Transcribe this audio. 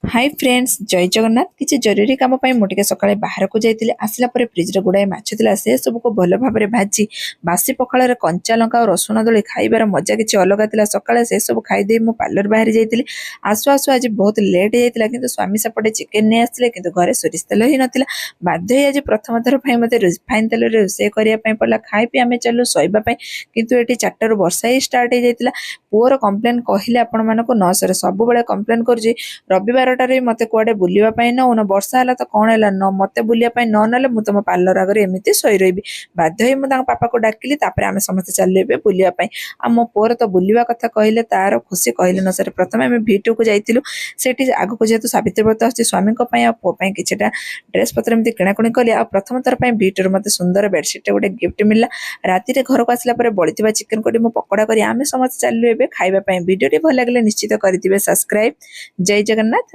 High friends, ଜୟ ଜଗନ୍ନାଥ। କିଛି ଜରୁରୀ କାମ ପାଇଁ ମୁଁ ଟିକେ ସକାଳେ ବାହାରକୁ ଯାଇଥିଲି। ଆସିଲା ପରେ ଫ୍ରିଜରେ ଗୁଡ଼ାଏ ମାଛ ଥିଲା, ସେ ସବୁକୁ ଭଲ ଭାବରେ ଭାଜି ବାସି ପଖାଳରେ କଞ୍ଚା ଲଙ୍କା ଆଉ ରସୁଣ ଦଳି ଖାଇବାର ମଜା କିଛି ଅଲଗା ଥିଲା। ସକାଳେ ସେସବୁ ଖାଇଦେଇ ମୁଁ ପାର୍ଲର ବାହାରି ଯାଇଥିଲି। ଆସୁ ଆସୁ ଆଜି ବହୁତ ଲେଟ୍ ହେଇଯାଇଥିଲା। କିନ୍ତୁ ସ୍ୱାମୀ ସେପଟେ ଚିକେନ ନେଇ ଆସିଥିଲେ, କିନ୍ତୁ ଘରେ ସୋରିଷ ତେଲ ହିଁ ନଥିଲା। ବାଧ୍ୟ ହେଇ ଆଜି ପ୍ରଥମ ଥର ପାଇଁ ମୋତେ ରିଫାଇନ୍ ତେଲରେ ରୋଷେଇ କରିବା ପାଇଁ ପଡ଼ିଲା। ଖାଇ ପିଇ ଆମେ ଚାଲିଲୁ ଶୋଇବା ପାଇଁ, କିନ୍ତୁ ଏଠି 4ଟାରୁ ବର୍ଷା ହିଁ ଷ୍ଟାର୍ଟ ହେଇଯାଇଥିଲା। ପୁଅର କମ୍ପ୍ଲେନ୍ କହିଲେ ଆପଣମାନଙ୍କୁ ନ ସରେ। ସବୁବେଳେ କମ୍ପ୍ଲେନ୍ କରୁଛି, ରବିବାରଟାରେ ବି ମୋତେ କୁଆଡ଼େ ବୁଲିବା ପାଇଁ ନଉନ। ବର୍ଷା ହେଲା ତ କ'ଣ ହେଲା? ନ ମୋତେ ବୁଲିବା ପାଇଁ ନ ନେଲେ ମୁଁ ତମ ପାର୍ଲର ଆଗରେ ଏମିତି ଶୋଇ ରହିବି। ବାଧ୍ୟ ହେଇ ମୁଁ ତାଙ୍କ ପାପାକୁ ଡାକିଲି। ତାପରେ ଆମେ ସମସ୍ତେ ଚାଲିଲୁ ଏବେ ବୁଲିବା ପାଇଁ। ଆଉ ମୋ ପୁଅର ତ ବୁଲିବା କଥା କହିଲେ ତାର ଖୁସି କହିଲେ ନ ସରେ। ପ୍ରଥମେ ଆମେ ଭି2କୁ ଯାଇଥିଲୁ। ସେଠି ଆଗକୁ ଯେହେତୁ ସାବିତ୍ରୀ ବ୍ରତ ଆସୁଛି, ସ୍ୱାମୀଙ୍କ ପାଇଁ ଆଉ ପୁଅ ପାଇଁ କିଛିଟା ଡ୍ରେସ୍ ପତ୍ର ଏମିତି କିଣାକୁଣି କଲି। ଆଉ ପ୍ରଥମ ଥର ପାଇଁ ଭି2ରୁ ମୋତେ ସୁନ୍ଦର ବେଡସିଟ୍ଟା ଗୋଟେ ଗିଫ୍ଟ ମିଳିଲା। ରାତିରେ ଘରକୁ ଆସିଲା ପରେ ବଳିଥିବା ଚିକେନ କରି ମୁଁ ପକୋଡ଼ା କରି ଆମେ ସମସ୍ତେ ଚାଲିଲୁ ଏବେ ଖାଇବା ପାଇଁ। ଭିଡ଼ିଓଟି ଭଲ ଲାଗିଲେ ନିଶ୍ଚିତ କରିଥିବେ ସବସ୍କ୍ରାଇବ୍। ଜୟ ଜଗନ୍ନାଥ।